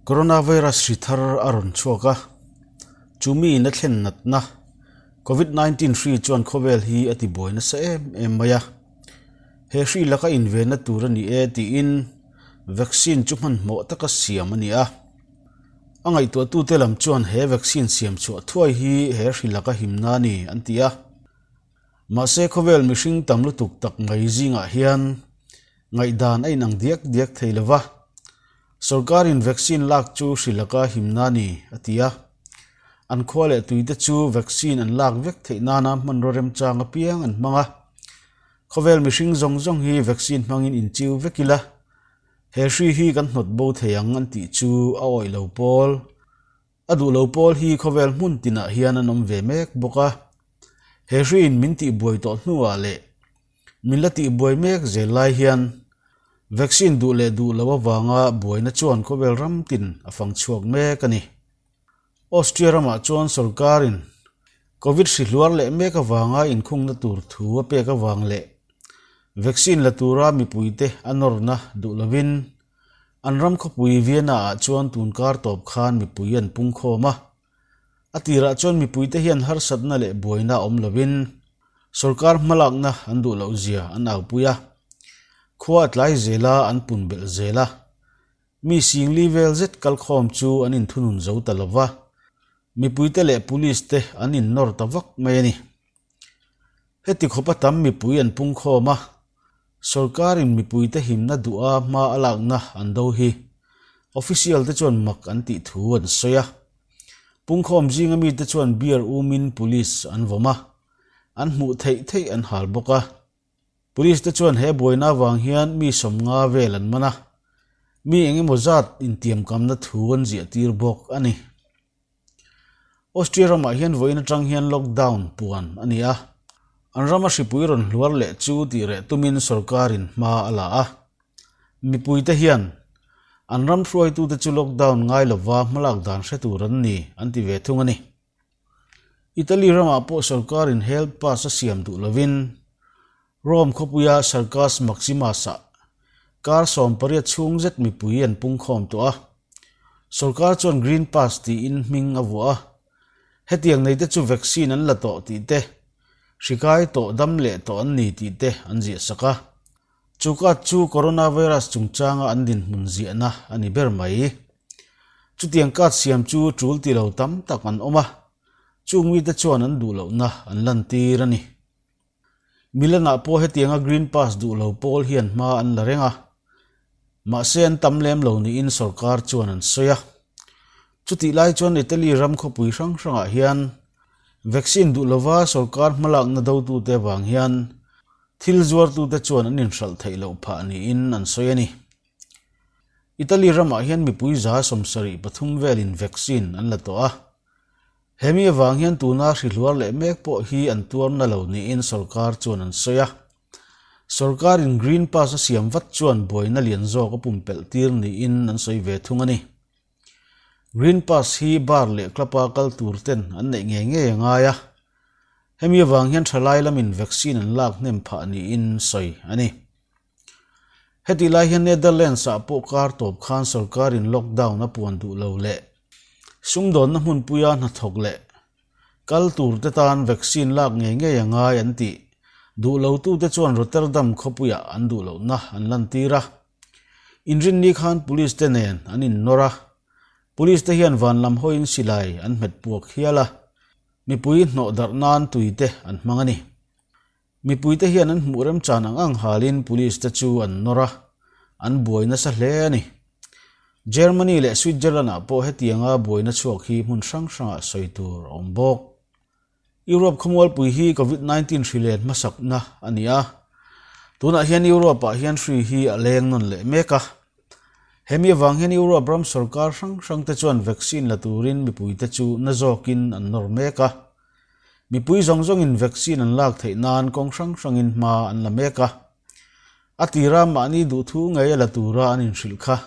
Coronavirus hri thar a rawn chhuak a, chu mi in a thlen natna Covid 19 hri chuan khawvel hi a ti buai nasa em em mai a. He hri laka invenna tur a ni e tiin vaccine chu hmanhmawh taka siam a ni a. A ngaihtuahtute lam chuan he vaccine siam chhuah thuai hi he hri laka himna a ni an ti a. Mahse khawvel mihring tam lutuk tak mai zingah hian ngaihdan a inang diak diak thei lo va, sorkarin vaccine lak chu hri laka himna a ni a ti a. An khua leh tuite chu vaccine an lak vek theih nana hmanraw remchang apiang an hmang a. Khawvel mihring zawng zawng hi vaccine hmangin inchiu vek ila, he hri hi kan hnawt bo thei ang an tih chu a awih lo pawl. A duh lo pawl hi khawvel hmun tinah hian an awm ve mek bawk a. He hriin min tihbuai tawh hnuah leh min la tihbuai mek zel lai hian vaccine duh leh duh lo avanga buaina chuan khawvel ram tin a fang chhuak mek a ni. Austria ramah chuan sorkarin Covid hri hluar leh mek avanga inkhungna tur thu a pek avang leh vaccine la tura mipuite a nawrna duh lovin An ram khawpui Vienna-ah chuan tun kar tawp khan mipui an pung khawm a. A tirah chuan mipuite hian harsatna leh buaina awm lovin sorkar hmalakna an duh loh zia an aupui a. Khua a tlai zel a, an pun belh zel a. Mi singli vel zet kalkhawm chu an inthunun zo ta lo va, mipuite leh police te an innawr ta vak mai a ni. Heti khawpa tam mipui an pung khawm a, sorkarin mipuite himna duha hma a lakna an do hi official te chuan mak an tih thu an sawi a. Pungkhawm zinga mite chuan beer umin police an vawm a, an hmuh theih theih an hal bawk a. Police te chuan he buaina avang hian mi 50 vel an man a, mi eng emaw zat intiamkamna thu an ziah tir bawk a ni. Austria ramah hian vawiin atang hian lockdown puan a ni a, an rama hripui rawn hluar leh chu tih reh tumin sorkarin hma a la a. Mipuite hian an ram hruaitute chu lockdown ngai lova hmalak dan hre tur an ni an ti ve thung a ni. Italy ramah pawh sorkarin health pass a siam duh lovin Rome khawpuia Circus Maximus-ah kar 18 chhung zet mipui an pungkhawm tawh a. Sorkar chuan Green Pass tiin hming a vuah a. Hetiang neite chu vaccine an la tawh tih te, hri kai tawh dam leh tawh an ni tih te an ziah sak a. Chu card chu coronavirus chungchanga an dinhmun ziahna a ni ber mai. Chutiang card siam chu tul ti lo tam tak an awm a, chung mite chuan an duh lohna an lantir a ni. Milan-ah pawh hetianga Green Pass duh lo pawl hian hma an la reng a, mahse an tam lem lo niin sorkar chuan an sawi a. Chutih lai chuan Italy ram khawpui hrang hrangah hian vaccine duh lova sorkar hmalakna dotute avang hian thil zuartute chuan an inhralh theih loh phah niin an sawi a ni. Italy ramah hian mipui 73 velin vaccine an la tawh a, hemi avang hian tuna hri hluar leh mek pawh hi an tuarna lo niin sorkar chuan an sawi a. Sorkarin Green Pass a siam vat chuan buaina lian zawk a pumpelh tir niin an sawi ve thung a ni. Green Pass hi bar leh club-a kal tur ten an neih ngei ngei a ngai a, hemi avang hian thalai lamin vaccine an lak hnem phah niin sawi a ni. Hetih lai hian Netherlands-ah pawh kar tawp khan sorkarin lockdown a puan duh lo leh sumdawnna hmunpuia hnathawk leh kal turte tan vaccine lak ngei ngei a ngai an tih duh lotute chuan Rotterdam khawpuiah an duh lohna an lantir a. Inrinni khan police te nen an innawr a, police te hian van lam hawiin silai an hmet puak hial a, mipui hnawh darh nan tuite an hmang a ni. Mipuite hian an hmuh remchan ang ang halin police te chu an nawr a, an buai nasa hle a ni. Germany leh Switzerland-ah pawh hetianga buaina chhuak hi hmun hrang hrangah sawi tur a awm bawk. Europe khawmualpui hi Covid 19 hri len hmasakna a ni a, tunah hian Europe-ah hian hri hi a leng nawn leh mek a. Hemi avang hian Europe ram sorkar hrang hrangte chuan vaccine la turin mipuite chu na zawkin an nawr mek a. Mipui zawng zawngin vaccine an lak theih nan kawng hrang hrangin hma an la mek a. A tira mahni duhthu ngei a la tura an inhrilh kha.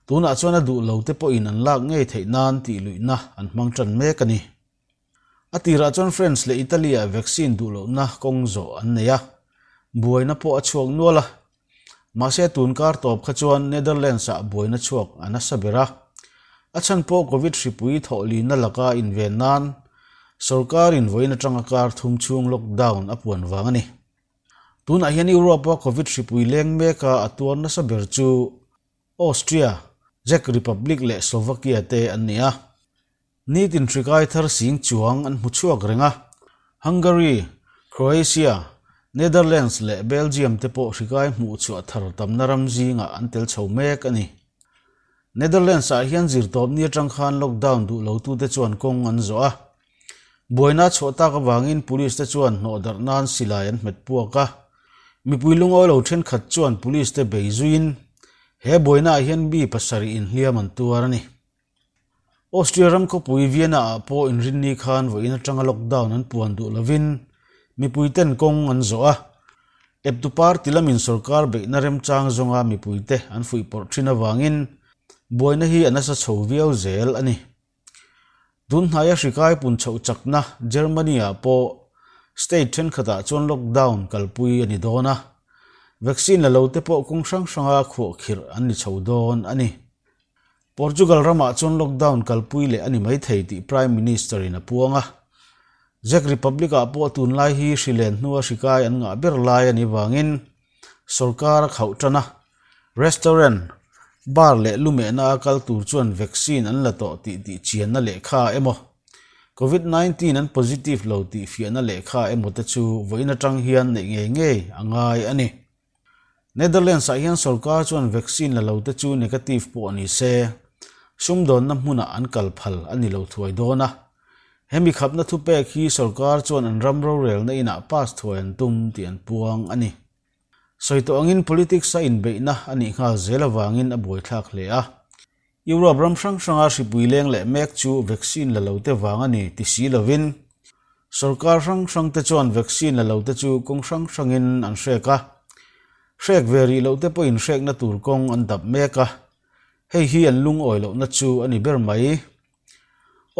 Tunah chuan a duh lo te pawhin an lak ngei theih nan tih luihna an hmang tan mek a ni. A tirah chuan France leh Italy-ah vaccine duh lohna kawng zawh an nei a, buaina pawh a chhuak nual a. Mahse tun kar tawp kha chuan Netherlands-ah buaina chhuak a nasa ber a. A chhan pawh Covid hripui thawhlihna laka inven nan sorkarin vawiin atanga kar thum chhung lockdown a puan vang a ni. Tunah hian Europe-a Covid hripui leng meka a tuar nasa ber chu Austria, Czech Republic leh Slovakia te an ni a. Nitin hrikai thar sing chuang an hmu chhuak reng a, Hungary, Croatia, Netherlands leh Belgium te pawh hrikai hmuh chhuah thar tamna ram zingah an tel chho mek a ni. Netherlands ah hian zirtawpni atang khan lockdown duh lotute chuan kawng an zawh a. Buaina chhuah tak avangin police te chuan hnawhdarh nan silai an hmet puak a. Mipui lungawi lo thenkhat chuan police te bei zuiin he buainaah hian mi pasarih inhliam an tuar a ni. Austria ram khawpui Vienna ah pawh inrinni khan vawiin atanga lockdown an puan duh lovin mipui ten kawng an zawh a. Eptu party lamin sorkar beihna remchang zawnga mipuite an fuihpawrh thin avangin buaina hi a nasa chho viau zel a ni. Tunhnaia hrikai pun chhoh chakna Germany ah pawh state thenkhatah chuan lockdown kalpui a ni dawn a, vaccine la lo te pawh kawng hrang hranga khuahkhirh an ni chho dawn a ni. Portugal ramah chuan lockdown kalpui leh a ni mai thei tih Prime Minister in a puang a. Czech Republic ah pawh tunlai hi hri len hnua hri kai an ngah ber lai a nih vangin sorkar a khauh tan a. Restaurant, bar leh lumehna a kal tur chuan vaccine an la tawh tih tih chianna lehkha emaw, Covid 19 an positive lo tih fiahna lehkha emaw te chu vawiin atang hian neih ngei ngei a ngai a ni. Netherlands ah hian sorkar chuan vaccine la lo te chu negative pawh ni se, sumdawnna hmunah an kal phal a ni lo thuai dawn a. Hemi khapna thupek hi sorkar chuan an ram rorelna inah pass thuai an tum tih an puang a ni. Sawi tawh angin politics a inbeihna a nih nghal zel avangin a buaithlak hle a. Europe ram hrang hranga hripui leng leh mek chu vaccine la lo te vang a ni ti si lovin sorkar hrang hrang te chuan vaccine la lo te chu kawng hrang hrangin an hrek a, hrek ve rih loh te pawhin hrekna tur kawng an dap mek a, hei hi an lungawi lohna chu a ni ber mai.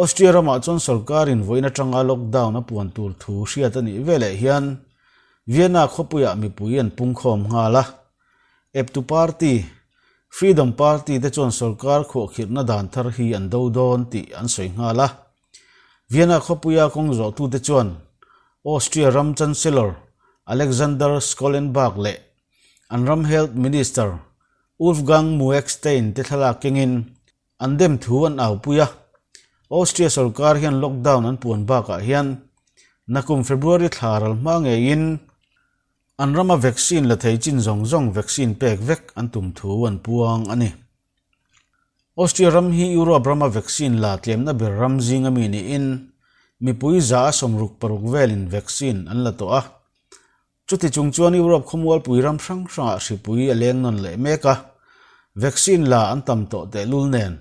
Austria ramah chuan sorkarin vawiin atanga lockdown a puan tur thu hriat a nih veleh hian Vienna khawpuiah mipui an pungkhawm nghal a, Eptu party, Freedom Party te chuan sorkar khuahkhirhna dan thar hi an do dawn tih an sawi nghal a. Vienna khawpuia kawng zawhtute chuan Austria ram Chancellor Alexander Schallenberg leh an ram Health Minister Wolfgang Mueckstein te thlalak kengin An dem thu an aupui a, Austria sorkar hian lockdown an puan bakah hian nakum February thla ral hma ngeiin an rama vaccine la thei chin zawng zawng vaccine pek vek an tum thu an puang a ni. Austria ram hi Europe rama vaccine la tlemna ber ram zinga mi niin mipui za a 66 velin vaccine an la tawh a. Chuti chung chuan Europe khawmualpui ram hrang hrangah hripui a leng nawn leh mek a, vaccine la an tam tawh tehlul nen,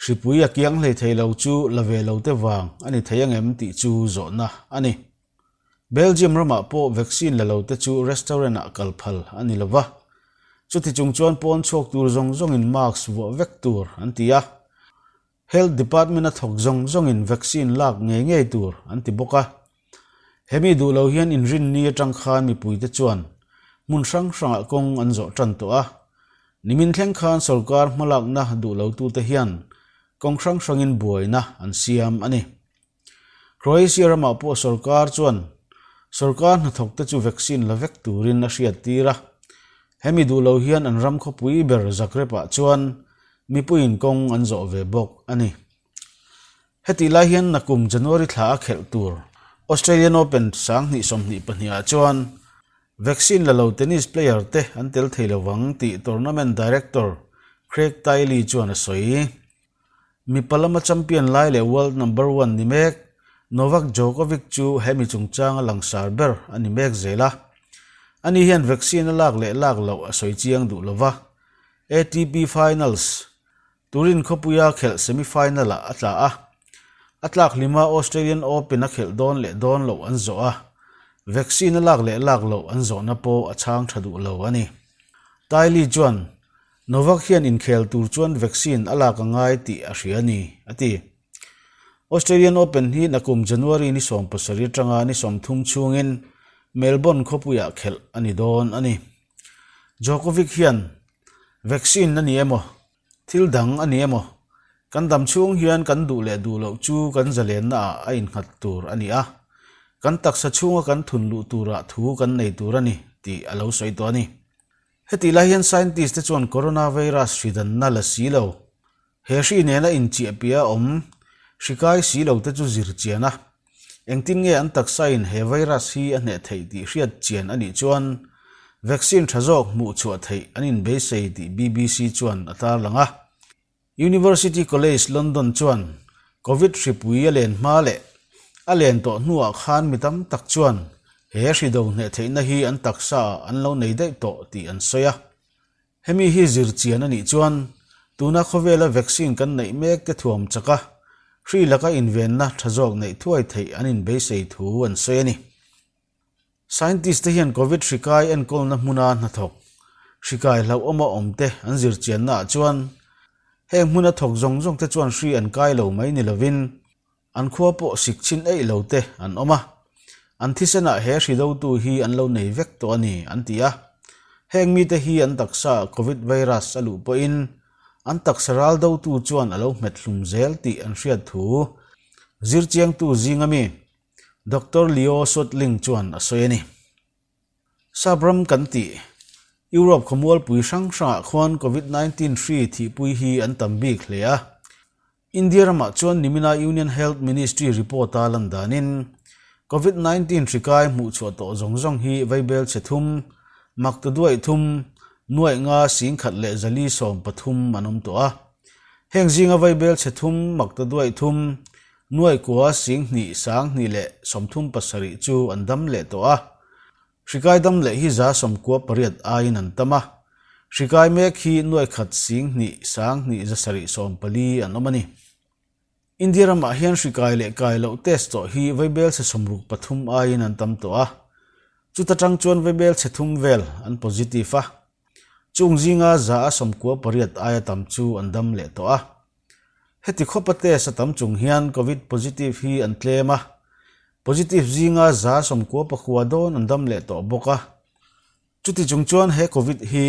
hripui a kiang hlei thei lo chu la ve lo te vang a ni thei angem tih chu zawhna a ni. Belgium ramah pawh vaccine la lo te chu restaurant ah kal phal a ni lo va, chuti chung chuan pawn chhuak tur zawng zawngin mask vuah vek tur an ti a, Health Department a thawk zawng zawngin vaccine lak ngei ngei tur an ti bawk a. Hemi duh lo hian inrinni atang khan mipuite chuan hmun hrang hrangah kawng an zawh tan tawh a. Nimin thleng khan sorkar hmalakna duh lotute hian kawng hrang hrangin buaina an siam a ni. Croatia ramah pawh sorkar chuan sorkar hnathawkte chu vaccine la vek turin a hriattir a. Hemi duh lo hian an ram khawpui ber Zagreb-ah chuan mipuiin kawng an zawh ve bawk a ni. Hetih lai hian nakum January thla a khelh tur Australian Open 2022 ah chuan vaccine la lo tennis player te an tel thei lovang tih tournament director Craig Tiley chuan a sawi. Mipa lama champion lai leh world number one ni mek Novak Djokovic chu hemi chungchanga langsar ber a ni mek zel a. Ani hian vaccine a lak leh lak loh a sawi chiang duh lova. ATP Finals, Turin khawpuia khelh semi-final ah a tla a. A tlak hlima Australian Open a khelh dawn leh dawn loh an zawh a, vaccine a lak leh lak loh an zawhna pawh a chhang tha duh lo a ni. Tiley chuan Novak hian inkhel tur chuan vaccine a lak a ngai tih a hria a ni, a ti. Australian Open hi nakum January ni 17 atanga ni 30 chhungin Melbourne khawpuiah khelh a ni dawn a ni. Djokovic hian, Vaccine a ni emaw, thil dang a ni emaw, Kan dam chhung hian kan duh leh duh loh chu kan zalenna ah a innghat tur a ni a, kan taksa chhunga kan thun luh turah thu kan nei tur a ni tih a lo sawi tawh a ni. Hetih lai hian scientist te chuan coronavirus hri danna la si lo, he hri nena inchiahpiah a awm hri kai si lo te chu zir chian a, engtin nge an taksa in he virus hi a hneh theih tih hriat chian a nih chuan vaccine tha zawk hmuh chhuah theih an inbeisei tih BBC chuan a tarlang a. University College London chuan Covid hripui a len hma leh a len tawh hnuah khan mi tam tak chuan he hri do hneh theihna hi an taksa ah an lo nei daih tawh tih an sawi a. Hemi hi zir chian a nih chuan tuna khawvela vaccine kan neih mek te thuam chaka hri laka invenna tha zawk neih thuai theih an inbeisei thu an sawi a ni. Scientist te hian Covid hri kai enkawlna hmuna hnathawk, hri kai hlauhawma awm te an zir chianna ah chuan heng hmuna thawk zawng zawng te chuan hri an kai lo mai ni lovin an khua pawh sik chhin eih lo te an awm a, an thisen ah he hri dotu hi an lo nei vek tawh a ni an ti a. Heng mite hi an taksa ah Covid virus a luh pawhin an taksa ral dotu chuan a lo hmet hlum zel tih an hriat thu zirchiangtu zinga mi Doctor Leo Sutling chuan a sawi a ni. Sap ram kan tih, Europe khawmualpui hrang hrangah khuan Covid 19 hri thihpui hi an tam bik hle a. India ramah chuan nimina Union Health Ministry report-a lan danin Covid 19 hri kai hmuh chhuah tawh zawng zawng hi vaibel chhe thum, makta duaih thum, nuaih nga 10,000 leh 413 an awm tawh a. Heng zinga vaibel chhe thum, makta duaih thum, Nuaih kua 20 2137 chu an dam leh tawh a. Hrikai dam leh hi 98 aiin an tam a. Hrikai mek hi nuaih khat 10 1 174 an awm a ni. India ramah hian hrikai leh kai loh test tawh hi vaibel chhe 63 aiin an tam tawh a. Chuta tang chuan vaibel chhe thum vel an positive a. Chung zinga 98 aia tam chu an dam leh tawh a. Heti khawpa test a tam chung hian Covid positive hi an tlem a, positive zinga 99 dawn an dam leh tawh bawk a. Chuti chung chuan he Covid hi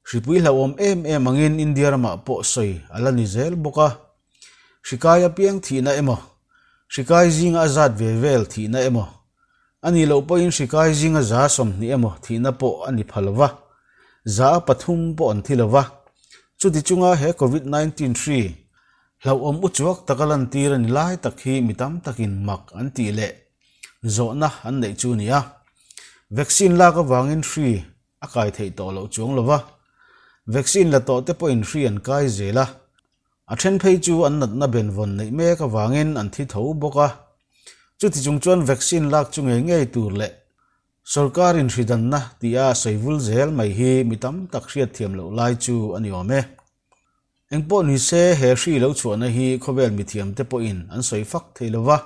hripui hlauhawm em em angin India ramah pawh sawi a la ni zel bawk a. Hrikai apiang thihna emaw, hrikai zinga a zat ve vel thihna emaw, A nih loh pawhin hrikai zinga 20 emaw thihna pawh a ni pha lo va, 3% pawh an thi lo va. Chuti chunga he Covid 19 hri hlauhawm uchuak taka lantir a ni lai tak hi mi tam takin mak an tih leh zawhna an neih chu a ni a. Vaccine lak avangin hri a kai theih tawh loh chuang lo va, vaccine la tawh te pawhin hri an kai zel a, A then phei chu an natna benvawn neih mek avangin an thi tho bawk a. Chuti chung chuan vaccine lak chu ngei ngei tur leh sorkar inhridanna tia sawi vul zel mai hi mi tam tak hriatthiam loh lai chu a ni awm e. Engpawh ni se he hri lo chhuahna hi khawvel mithiamte pawhin an sawi fak thei lo va,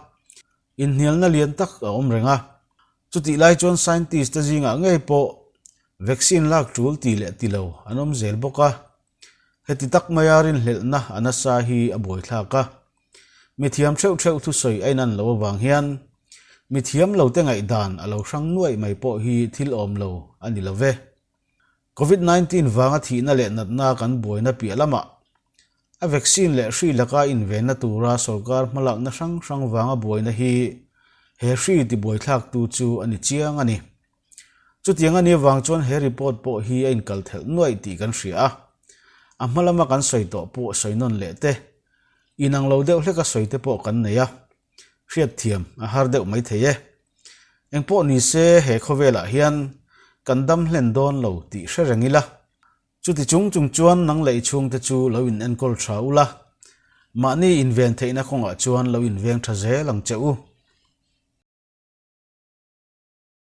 inhnialna lian tak a awm reng a. Chutih lai chuan scientist te zingah ngei pawh vaccine lak tul ti leh ti lo an awm zel bawk a. Heti tak maia rinhlelhna a nasa hi a buaithlak a. Mithiam theuh theuh thusawi a inan loh avang hian mithiam lote ngaihdan a lo hrang nuaih mai pawh hi thil awm lo a ni lo ve. Covid 19 vanga thihna leh natna kan buaina piah lamah a vaccine leh hri laka invenna tura sorkar hmalakna hrang hrang vanga buaina hi he hri tibuaithlaktu chu a ni chiang a ni. Chutiang a nih avang chuan he report pawh hi a inkal thelh nuaih tih kan hria a. A hma lama kan sawi tawh pawh sawi nawn leh te, inang lo deuh hleka sawi te pawh kan nei a, hriatthiam a har deuh mai thei e. Engpawh ni se he khawvelah hian kan dam hlen dawn lo tih hre reng ila. Chuti chung chung chuan nang leh i chhungte chu lo in enkawl tha ula, mahni inven theihna kawngah chuan lo inveng tha zel ang che u.